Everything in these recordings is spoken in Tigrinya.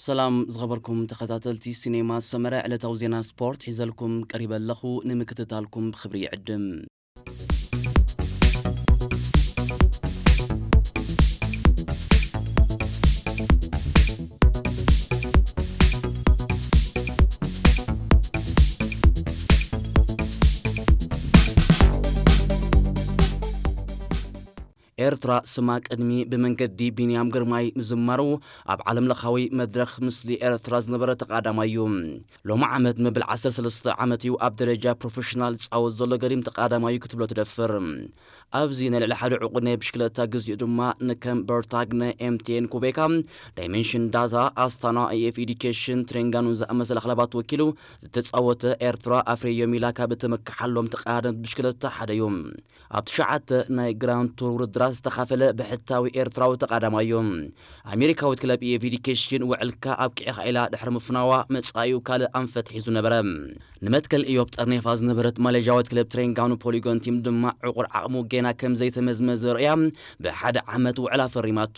ሰላም ዝኸበርኩም ተኸታተልቲ ሲኔማ ሰመረ፣ ዕለታዊ ዜና ስፖርት ሒዘልኩም ቀሪበ ኣለኹ። ንምክትታልኩም ብኽብሪ ይዕድም። ኤርትራ ስማ ቅድሚ ብመንገዲ ቢንያም ግርማይ ምዝማሩ ኣብ ዓለምለኻዊ መድረኽ ምስሊ ኤርትራ ዝነበረ ተቓዳማይ እዩ። ሎሚ ዓመት መብል ዓሰርተ ሰለስተ ዓመት እዩ ኣብ ደረጃ ፕሮፌሽናል ዝጻወት ዘሎ ገሪም ተቓዳማይ እዩ ክትብሎ ትደፍር። ኣብዚ ናይ ልዕሊ ሓደ ዕቑድ ናይ ብሽክለታ ግዚኡ ድማ ንከም በርታግነ፣ ኤምቲኤን ኩቤካ፣ ዳይሜንሽን ዳታ፣ ኣስታና፣ ኢኤፍ ኤዱኬሽን፣ ትሬንጋኑ ዝኣመሰላ ክለባት ወኪሉ ዝተጻወተ ኤርትራ ኣፍረዮም ኢላ ካብ እተመክሓሎም ተቓደምቲ ብሽክለታ ሓደ እዩ። ኣብ ትሽዓተ ናይ ግራንድ ቱር ውድድራት ዝተኻፈለ ብሕታዊ ኤርትራዊ ተቓዳማይ እዩ። ኣሜሪካዊት ክለብ ኢኤፍ ኤዱኬሽን ውዕልካ ኣብቂዕኻ ኢላ ድሕሪ ምፍናዋ መጻኢኡ ካልእ ኣንፈት ሒዙ ነበረ። ንመትከል ኢዮብ ጠርኔፋ ዝነበረት ማሌዥያዊት ክለብ ትሬንጋኑ ፖሊጎን ቲም ድማ ዕቑር ዓቕሙ ጌና ከም ዘይተመዝመዘ ርእያ ብሓደ ዓመት ውዕላ ፈሪማቶ።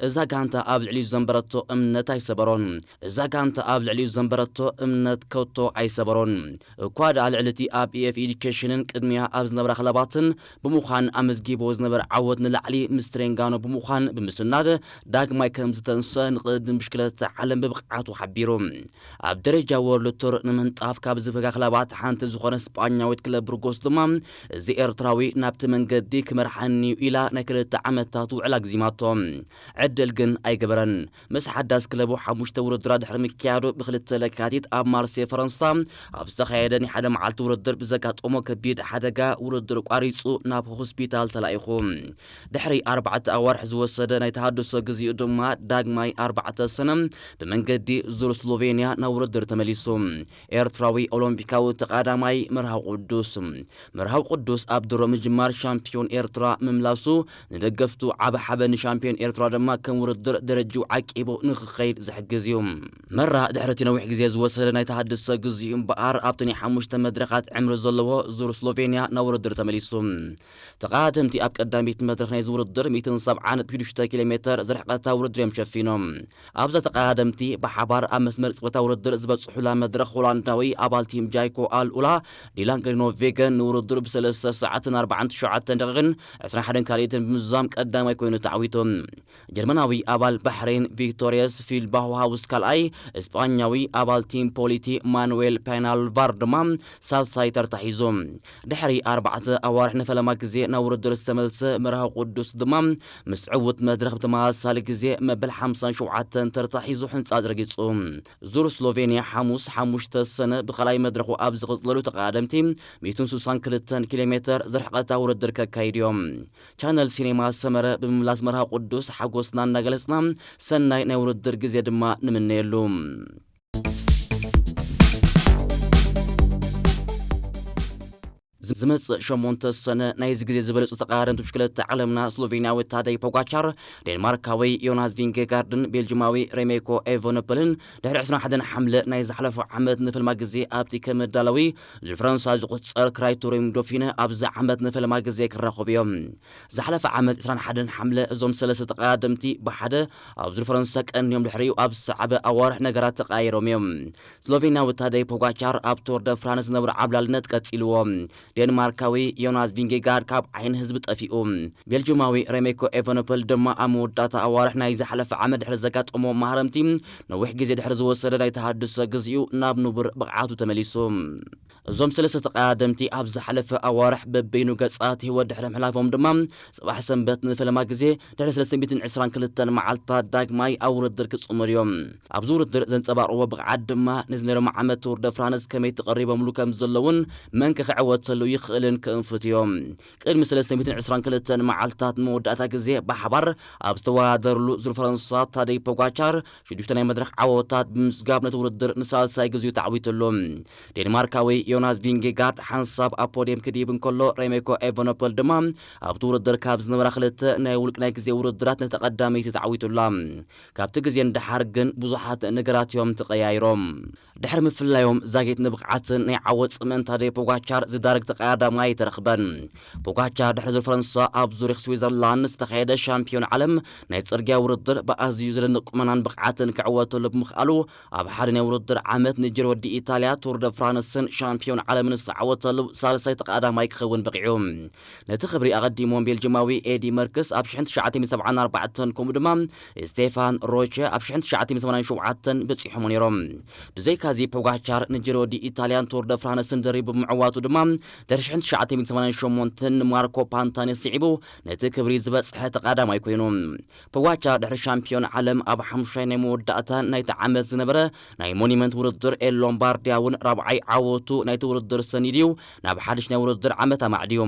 እዛ ጋንታ ኣብ ልዕሊኡ ዘንበረቶ እምነት ኣይሰበሮን። እዛ ጋንታ ኣብ ልዕሊኡ ዘንበረቶ እምነት ከቶ ኣይሰበሮን። እኳ ደኣ ልዕሊ እቲ ኣብ ኢኤፍ ኤዱኬሽንን ቅድሚያ ኣብ ዝነበራ ክለባትን ብምዃን ኣመዝጊቦ ዝነበረ ዓወት ንላዕሊ ምስ ትሬንጋኖ ብምዃን ብምስናድ ዳግማይ ከም ዝተንሰ ንቕድድም ብሽክለታ ዓለም ብብቕዓቱ ሓቢሩ። ኣብ ደረጃ ወርልድ ቱር ንምንጣፍ ካብ ዝብህጋ ክለባት ሓንቲ ዝኾነ ስጳኛዊት ክለብ ብርጎስ ድማ እዚ ኤርትራዊ ናብቲ መንገዲ ክመርሓኒ እዩ ኢላ ናይ ክልተ ዓመታት ውዕል ኣግዚማቶ። ዕድል ግን ኣይገበረን። ምስ ሓዳስ ክለቡ ሓሙሽተ ውድድራት ድሕሪ ምክያዱ ብክልተ ለካቲት ኣብ ማርሴ ፈረንሳ ኣብ ዝተኻየደ ናይ ሓደ መዓልቲ ውድድር ብዘጋጠሞ ከቢድ ሓደጋ ውድድር ቋሪጹ ናብ ሆስፒታል ተላኢኹ። ድሕሪ ኣርባዕተ ኣዋርሕ ዝወሰደ ናይ ተሃድሶ ግዚኡ ድማ ዳግማይ ኣርባዕተ ሰነ ብመንገዲ ዙር ስሎቬንያ ናብ ውድድር ተመሊሱ። ኤርትራዊ ኦሎምፒካዊ ተቓዳማይ መርሃዊ ቅዱስ። መርሃዊ ቅዱስ ኣብ ድሮ ምጅማር ሻምፒዮን ኤርትራ ምምላሱ ንደገፍቱ ዓቢ ሓበን፣ ንሻምፒዮን ኤርትራ ድማ ከም ውድድር ደረጅኡ ዓቂቡ ንክኸይድ ዝሕግዝ እዩ። መራ ድሕሪ እቲ ነዊሕ ግዜ ዝወሰደ ናይ ተሃድሶ ግዚኡ እምበኣር ኣብቲ ናይ ሓሙሽተ መድረኻት ዕምሪ ዘለዎ ዙር ስሎቬንያ ናብ ውድድር ተመሊሱ። ተቓደምቲ ኣብ ቀዳሚት መድረኽ ናይዚ ውድድር ሚእትን ሰብዓን ነጥቢ ሽዱሽተ ኪሎ ሜተር ዝርሕቐታ ውድድር እዮም ሸፊኖም። ኣብዛ ተቓደምቲ ብሓባር ኣብ መስመር ጸወታ ውድድር ዝበጽሑላ መድረኽ ሆላንዳዊ ኣባል ቲም ጃይኮ ኣልኡላ ዲላን ግሪኖ ቬገን ንውድድሩ ብሰለስተ ሰዓትን ኣርባዓን ትሽዓተን ደቂቕን ዕስራን ሓደን ካልኢትን ብምዝዛም ቀዳማይ ኮይኑ ተዓዊቱ። ጀርመናዊ ኣባል ባሕሬን ቪክቶሪየስ ፊልባውሃውስ ካልኣይ፣ እስጳኛዊ ኣባል ቲም ፖሊቲ ማኑዌል ፔናልቫር ድማ ሳልሳይ ተርታ ሒዙ። ድሕሪ ኣርባዕተ ኣዋርሕ ንፈለማ ግዜ ናብ ውድድር ዝተመልሰ መርሃዊ ቅዱስ ድማ ምስ ዕዉት መድረኽ ብተመሳሳሊ ግዜ መበል ሓምሳን ሸውዓተን ተርታ ሒዙ ሕንጻጽ ረጊጹ። ዙር ስሎቬንያ ሓሙስ ሓሙሽተ ሰነ ብኻልኣይ መድረኹ ኣብ ዝቕጽለሉ ተቐዳደምቲ ሚእትን ስሳን ክልተን ኪሎ ሜተር ዝርሕቐታ ውድድር ከካይድ እዮም። ቻነል ሲኔማ ሰመረ ብምምላስ መርሃዊ ቅዱስ ሓጎስና እናገለጽና ሰናይ ናይ ውድድር ግዜ ድማ ንምነየሉ። ዝመጽእ ሸሞንተ ሰነ ናይዚ ግዜ ዝበለጹ ተቐዳደምቲ ብሽክለታ ዓለምና ስሎቬንያዊ ታደይ ፖጋቻር፣ ዴንማርካዊ ዮናስ ቪንጌጋርድን ቤልጅማዊ ሬሜኮ ኤቨነፐልን ድሕሪ ዕስራን ሓደን ሓምለ ናይ ዝሓለፈ ዓመት ንፈልማ ግዜ ኣብቲ ከም መዳለዊ ዙር ፈረንሳ ዝቑጸር ክራይቶሪየም ዶፊነ ኣብዚ ዓመት ንፈልማ ግዜ ክራኸቡ እዮም። ዝሓለፈ ዓመት ዕስራን ሓደን ሓምለ እዞም ሰለስተ ተቐዳደምቲ ብሓደ ኣብ ዙር ፈረንሳ ቀንዮም ድሕሪኡ ኣብ ዝሰዓበ ኣዋርሕ ነገራት ተቐያይሮም እዮም። ስሎቬንያዊ ታደይ ፖጋቻር ኣብ ቶር ደ ፍራንስ ዝነበሮ ዓብላልነት ቀጺልዎ። ዴንማርካዊ ዮናስ ቪንጌጋርድ ካብ ዓይኒ ህዝቢ ጠፊኡ። ቤልጅማዊ ሬሜኮ ኤቨኖፐል ድማ ኣብ መወዳእታ ኣዋርሕ ናይ ዝሓለፈ ዓመት ድሕሪ ዘጋጠሞ ማህረምቲ ነዊሕ ግዜ ድሕሪ ዝወሰደ ናይ ተሃድሶ ግዚኡ ናብ ንቡር ብቕዓቱ ተመሊሱ። እዞም ሰለስተ ተቐዳደምቲ ኣብ ዝሓለፈ ኣዋርሕ በበይኑ ገጻት ህይወት ድሕሪ ምሕላፎም ድማ ጽባሕ ሰንበት ንፈለማ ግዜ ድሕሪ ሰለስተ ሚእትን ዕስራን ክልተን መዓልታት ዳግማይ ኣብ ውድድር ክጽመሩ እዮም። ኣብዚ ውድድር ዘንጸባርቕዎ ብቕዓት ድማ ንዝነሮም ዓመት ቱር ደ ፍራንስ ከመይ ተቐሪቦምሉ ከም ዘለውን መን ከ ክዕወተሉ ይኽእልን ክእንፍት እዮም። ቅድሚ ሰለስተ ሚእትን ዕስራን ክልተን መዓልታት መወዳእታ ግዜ ብሓባር ኣብ ዝተወዳደርሉ ዙር ፈረንሳ ታደይ ፖጋቻር ሽዱሽተ ናይ መድረኽ ዓወታት ብምስጋብ ነቲ ውድድር ንሳልሳይ ግዜኡ ተዓዊቱ ኣሎ። ዴንማርካዊ ዮናስ ቪንጌጋርድ ሓንሳብ ኣብ ፖድየም ክድይብ እንከሎ፣ ሬሜኮ ኤቨኖፖል ድማ ኣብቲ ውድድር ካብ ዝነበራ ክልተ ናይ ውልቅ ናይ ግዜ ውድድራት ነቲ ቀዳመይቲ ተዓዊቱላ። ካብቲ ግዜ ንደሓር ግን ብዙሓት ነገራት እዮም ተቐያይሮም። ድሕሪ ምፍላዮም ዛጊት ንብቕዓትን ናይ ዓወት ጽምእን ታደይ ፖጋቻር ዝዳረግ ተቐዳዳማይ ኣይተረኽበን። ፖጋቻር ድሕሪ ዙር ፈረንሳ ኣብ ዙሪክ ስዊዘርላንድ ዝተኻየደ ሻምፒዮን ዓለም ናይ ጽርግያ ውድድር ብኣዝዩ ዘደንቕ ቁመናን ብቕዓትን ክዕወተሉ ብምኽኣሉ፣ ኣብ ሓደ ናይ ውድድር ዓመት ንጂሮ ዲ ኢታልያ፣ ቱር ደ ፍራንስን ሻምፒዮን ዓለምን ዝተዓወተሉ ሳልሳይ ተቐዳዳማይ ክኸውን በቒዑ። ነቲ ክብሪ ኣቐዲሞም ቤልጅማዊ ኤዲ መርክስ ኣብ ሽሕን ትሽዓተ ሚእትን ሰብዓን ኣርባዕተን ከምኡ ድማ ስቴፋን ሮቸ ኣብ ሽሕን ትሽዓተ ሚእትን ሰማንያን ሸውዓተን በጺሖሞ ነይሮም። ብዘይካዚ ፖጋቻር ንጂሮ ዲ ኢታልያን ቱር ደ ፍራንስን ደሪቡ ብምዕዋቱ ድማ ድሕሪ ሽሕን ትሽዓተ ሚእትን ሰማንያን ሸሞንተን ንማርኮ ፓንታኒ ስዒቡ ነቲ ክብሪ ዝበጽሐ ተቐዳማይ ኮይኑ። ፖጋቻር ድሕሪ ሻምፒዮን ዓለም ኣብ ሓሙሻይ ናይ መወዳእታ ናይቲ ዓመት ዝነበረ ናይ ሞኒመንት ውድድር ኤል ሎምባርዲያ እውን ራብዓይ ዓወቱ ናይቲ ውድድር ሰኒድዩ ናብ ሓድሽ ናይ ውድድር ዓመት ኣማዕድዩ።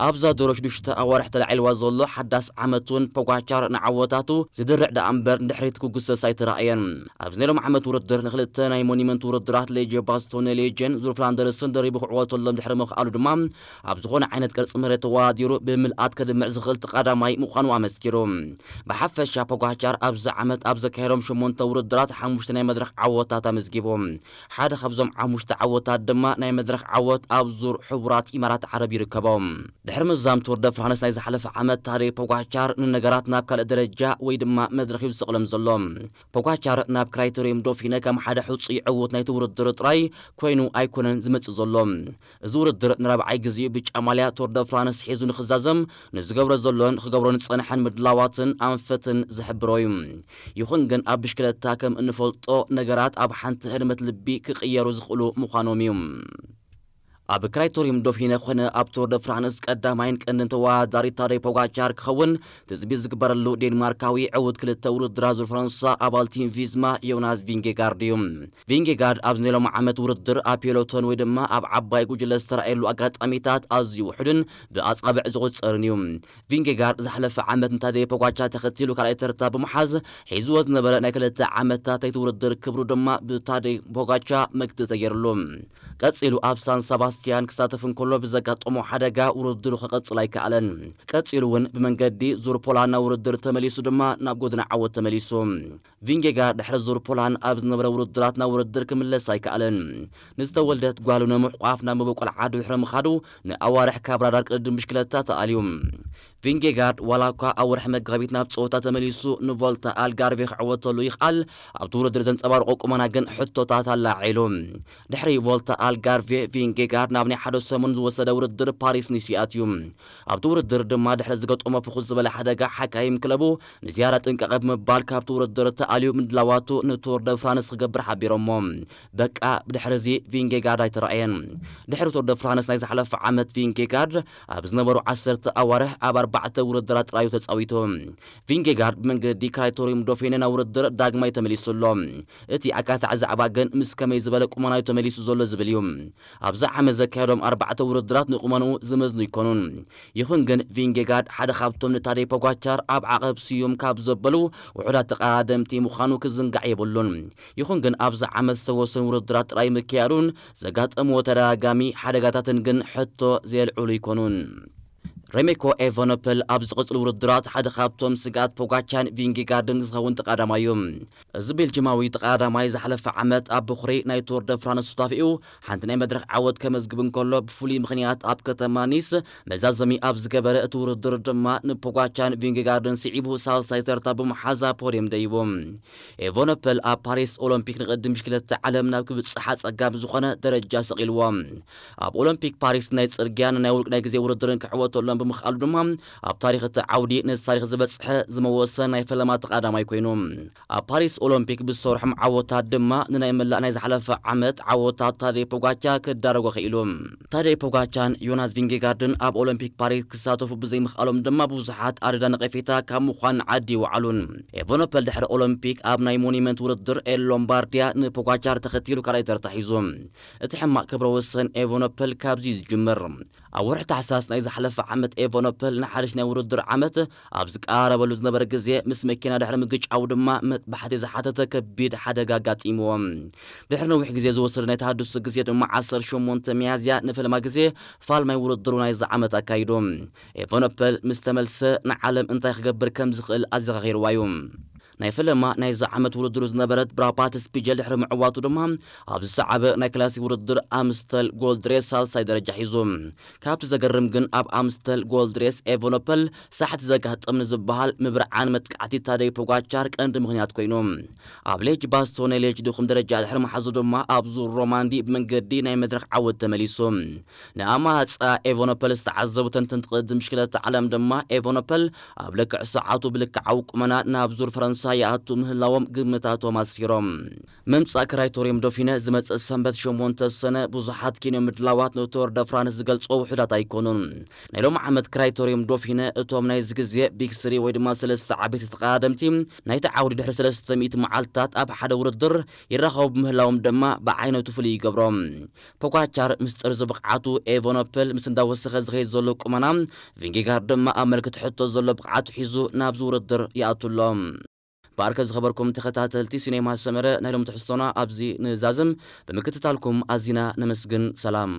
ኣብዛ ደሮ ሽዱሽተ ኣዋርሕ ተላዒልዋ ዘሎ ሓዳስ ዓመት እውን ፖጋቻር ንዓወታቱ ዝድርዕ ደኣ እምበር ንድሕሪት ክጉሰስ ኣይተራእየን። ኣብዚ ናይ ሎም ዓመት ውድድር ንክልተ ናይ ሞኒመንት ውድድራት ሌጀ ባስቶነ ሌጀን ዙር ፍላንደርስን ደሪቡ ክዕወተሎም ድሕሪ ምኽኣሉ ድማ ኣብ ዝኾነ ዓይነት ቅርጺ መሬት ተወዳዲሩ ብምልኣት ከድምዕ ዝኽእል ተቐዳማይ ምዃኑ ኣመስኪሩ። ብሓፈሻ ፖጋቻር ኣብዚ ዓመት ኣብ ዘካየዶም ሸሞንተ ውድድራት ሓሙሽተ ናይ መድረኽ ዓወታት ኣመዝጊቡ። ሓደ ካብዞም ሓሙሽተ ዓወታት ድማ ናይ መድረኽ ዓወት ኣብ ዙር ሕቡራት ኢማራት ዓረብ ይርከቦ። ድሕሪ ምዛም ቱር ደ ፍራንስ ናይ ዝሓለፈ ዓመት ታደይ ፖጋቻር ንነገራት ናብ ካልእ ደረጃ ወይ ድማ መድረኽ እዩ ዝሰቕሎም ዘሎ። ፖጋቻር ናብ ክራይቴሪየም ዶፊነ ከም ሓደ ሕጹይ ዕዉት ናይቲ ውድድር ጥራይ ኮይኑ ኣይኮነን ዝመጽእ ዘሎ። እዚ ውድድር ንራብዓይ ግዜኡ ብጫ ማልያ ቱር ደ ፍራንስ ሒዙ ንኽዛዘም ንዝገብሮ ዘሎን ክገብሮ ንጸንሐን ምድላዋትን ኣንፈትን ዝሕብሮ እዩ። ይኹን ግን ኣብ ብሽክለታ ከም እንፈልጦ ነገራት ኣብ ሓንቲ ህርመት ልቢ ክቕየሩ ዝኽእሉ ምዃኖም እዩ። ኣብ ክራይቶሪየም ዶፊነ ኮነ ኣብ ቱር ደ ፍራንስ ቀዳማይን ቀንድን ተወዳዳሪ ታደይ ፖጋቻር ክኸውን ትጽቢት ዝግበረሉ ዴንማርካዊ ዕዉት ክልተ ውድድራት ዙር ፈረንሳ ኣባል ቲም ቪዝማ ዮናስ ቪንጌጋርድ እዩ። ቪንጌጋርድ ኣብዚ ናይ ሎም ዓመት ውድድር ኣብ ፔሎቶን ወይ ድማ ኣብ ዓባይ ጉጅለ ዝተራእየሉ ኣጋጣሚታት ኣዝዩ ውሑድን ብኣጻብዕ ዝቑጸርን እዩ። ቪንጌጋርድ ዝሓለፈ ዓመት ንታደይ ፖጋቻ ተኸቲሉ ካልኣይ ተርታ ብምሓዝ ሒዝዎ ዝነበረ ናይ ክልተ ዓመታት ናይቲ ውድድር ክብሩ ድማ ብታደይ ፖጋቻ መግቲ ተገይርሉ። ቀጺሉ ኣብ ሳን ሰባስቲያን ክሳተፍ እንከሎ ብዘጋጠሞ ሓደጋ ውድድሩ ክቐጽል ኣይከኣለን። ቀጺሉ እውን ብመንገዲ ዙር ፖላንድ ናብ ውድድር ተመሊሱ ድማ ናብ ጎድኒ ዓወት ተመሊሱ። ቪንጌጋርድ ድሕሪ ዙር ፖላንድ ኣብ ዝነበረ ውድድራት ናብ ውድድር ክምለስ ኣይከኣለን። ንዝተወልደት ጓሉ ንምሕቋፍ ናብ መበቆል ዓዱ ድሕሪ ምኻዱ ንኣዋርሕ ካብ ራዳር ቅድድም ብሽክለታ ተኣልዩ። ቪንጌጋርድ ዋላ እኳ ኣብ ወርሒ መጋቢት ናብ ጸወታ ተመሊሱ ንቮልታ ኣልጋርቬ ክዕወተሉ ይኽኣል፣ ኣብቲ ውድድር ዘንጸባርቆ ቁመና ግን ሕቶታት ኣላዒሉ። ድሕሪ ቮልታ ኣልጋርቬ ቪንጌጋርድ ናብ ናይ ሓደ ሰሙን ዝወሰደ ውድድር ፓሪስ ኒስ ይኣትዩ። ኣብቲ ውድድር ድማ ድሕሪ ዝገጠሞ ፍኹስ ዝበለ ሓደጋ ሓካይም ክለቡ ንዝያዳ ጥንቃቐ ብምባል ካብቲ ውድድር ተኣልዩ ምድላዋቱ ንቱር ደ ፍራንስ ክገብር ሓቢሮሞ። በቃ ብድሕሪ እዚ ቪንጌጋርድ ኣይተረኣየን። ድሕሪ ቱር ደ ፍራንስ ናይ ዝሓለፈ ዓመት ቪንጌጋርድ ኣብ ዝነበሩ ዓሰርተ ኣዋርሕ ኣብ ኣርባዕተ ውድድራት ጥራዩ ተጻዊቱ። ቪንጌጋርድ ብመንገዲ ክራይቶሪየም ዶፊነ ናብ ውድድር ዳግማይ ተመሊሱ ኣሎ። እቲ ኣካታዒ ዛዕባ ግን ምስ ከመይ ዝበለ ቁመናዩ ተመሊሱ ዘሎ ዝብል እዩ። ኣብዚ ዓመት ዘካየዶም ኣርባዕተ ውድድራት ንቁመንኡ ዝመዝኑ ኣይኮኑን። ይኹን ግን ቪንጌጋርድ ሓደ ካብቶም ንታደይ ፖጋቻር ኣብ ዓቐብ ስዩም ካብ ዘበሉ ውሑዳት ተቐዳደምቲ ምዃኑ ክዝንጋዕ የብሉን። ይኹን ግን ኣብዚ ዓመት ዝተወሰኑ ውድድራት ጥራይ ምክያዱን ዘጋጠምዎ ተደጋጋሚ ሓደጋታትን ግን ሕቶ ዘየልዕሉ ኣይኮኑን። ሬሜኮ ኤቨኖፐል ኣብ ዝቕጽሉ ውድድራት ሓደ ካብቶም ስግኣት ፖጋቻን ቪንጌጋርድን ዝኸውን ተቐዳማይ እዩ። እዚ ቤልጅማዊ ተቐዳዳማይ ዝሓለፈ ዓመት ኣብ በኹሪ ናይ ቱር ደ ፍራንስ ሱታፊኡ ሓንቲ ናይ መድረኽ ዓወት ከመዝግብ እንከሎ ብፍሉይ ምኽንያት ኣብ ከተማ ኒስ መዛዘሚ ኣብ ዝገበረ እቲ ውድድር ድማ ንፖጋቻን ቪንጌጋርድን ስዒቡ ሳልሳይ ተርታ ብምሓዝ ኣብ ፖድየም ደይቡ። ኤቨኖፐል ኣብ ፓሪስ ኦሎምፒክ ንቕድድም ብሽክለታ ዓለም ናብ ክብጽሕ ኣጸጋሚ ዝኾነ ደረጃ ሰቒልዎ። ኣብ ኦሎምፒክ ፓሪስ ናይ ጽርግያን ናይ ውልቅ ናይ ግዜ ውድድርን ክዕወተሎም ብምኽኣሉ ድማ ኣብ ታሪኽ እቲ ዓውዲ ነዚ ታሪኽ ዝበጽሐ ዝመወሰ ናይ ፈለማ ተቐዳማይ ኮይኑ። ኣብ ፓሪስ ኦሎምፒክ ብዝሰርሖም ዓወታት ድማ ንናይ መላእ ናይ ዝሓለፈ ዓመት ዓወታት ታደይ ፖጋቻ ክዳረጎ ክኢሉ። ታደይ ፖጋቻን ዮናስ ቪንጌጋርድን ኣብ ኦሎምፒክ ፓሪስ ክሳተፉ ብዘይምኽኣሎም ድማ ብዙሓት ኣደዳ ነቐፌታ ካብ ምዃን ዓዲ ይወዓሉን። ኤቨኖፐል ድሕሪ ኦሎምፒክ ኣብ ናይ ሞኒመንት ውድድር ኤል ሎምባርዲያ ንፖጋቻር ተኸቲሉ ካልኣይ ተርታ ሒዙ። እቲ ሕማቕ ክብረ ወሰን ኤቨኖፐል ካብዚ እዩ ዝጅምር። ኣብ ወርሒ ታሕሳስ ናይ ዝሓለፈ ዓመት ኤቨኖፐል ንሓድሽ ናይ ውድድር ዓመት ኣብ ዝቀራረበሉ ዝነበረ ግዜ ምስ መኪና ድሕሪ ምግጫው ድማ መጥባሕቲ ዝሓተተ ከቢድ ሓደጋ ኣጋጢምዎ። ድሕሪ ነዊሕ ግዜ ዝወሰደ ናይ ተሃድሶ ግዜ ድማ ዓሰርተ ሸሞንተ ሚያዝያ ንፈለማ ግዜ ፋልማይ ውድድሩ ናይዚ ዓመት ኣካይዱ። ኤቨኖፐል ምስ ተመልሰ ንዓለም እንታይ ክገብር ከም ዝኽእል ኣዘኻኺርዋ እዩ። ናይ ፈለማ ናይዚ ዓመት ውድድሩ ዝነበረት ብራፓት ስፒጀል ድሕሪ ምዕዋቱ ድማ ኣብ ዝሰዓበ ናይ ክላሲክ ውድድር ኣምስተል ጎልድ ሬስ ሳልሳይ ደረጃ ሒዙ። ካብቲ ዘገርም ግን ኣብ ኣምስተል ጎልድ ሬስ ኤቨኖፐል ሳሕቲ ዘጋጥም ንዝበሃል ምብርዓን መጥቃዕቲ ታደይ ፖጋቻር ቀንዲ ምኽንያት ኮይኑ። ኣብ ሌጅ ባስቶኔ ሌጅ ድኹም ደረጃ ድሕሪ ምሓዙ ድማ ኣብ ዙር ሮማንዲ ብመንገዲ ናይ መድረኽ ዓወት ተመሊሱ። ንኣማጻ ኤቨኖፐል ዝተዓዘቡ ተንተንቲ ቅድድም ብሽክለታ ዓለም ድማ ኤቨኖፐል ኣብ ልክዕ ሰዓቱ ብልክዓዊ ቁመና ናብ ዙር ፈረንሳ ይኣቱ ምህላዎም ግምታቶም ኣስፊሮም። ምምጻእ ክራይቶሪየም ዶፊነ ዝመጽእ ሰንበት ሸሞንተ ሰነ ብዙሓት ኪኖ ምድላዋት ንቶር ደ ፍራንስ ዝገልጾ ውሑዳት ኣይኮኑን። ናይ ሎም ዓመት ክራይቶሪየም ዶፊነ እቶም ናይዚ ግዜ ቢግ ስሪ ወይ ድማ ሰለስተ ዓበይቲ ተቐዳደምቲ ናይቲ ዓውዲ ድሕሪ ሰለስተ ሚእቲ መዓልትታት ኣብ ሓደ ውድድር ይራኸቡ ምህላዎም ድማ ብዓይነቱ ፍሉይ ይገብሮም። ፖጋቻር ምስጢር እዚ ብቕዓቱ ኤቨኖፐል ምስ እንዳወሰኸ ዝኸይድ ዘሎ ቁመና፣ ቪንጌጋር ድማ ኣብ መልክቲ ሕቶ ዘሎ ብቕዓቱ ሒዙ ናብዚ ውድድር ይኣቱ ኣሎ። ብኣርከ ዝኸበርኩም ተኸታተልቲ ሲኔማ ሰመረ ናይ ሎም ትሕዝቶና ኣብዚ ንዛዝም። ብምክትታልኩም ኣዚና ነመስግን። ሰላም።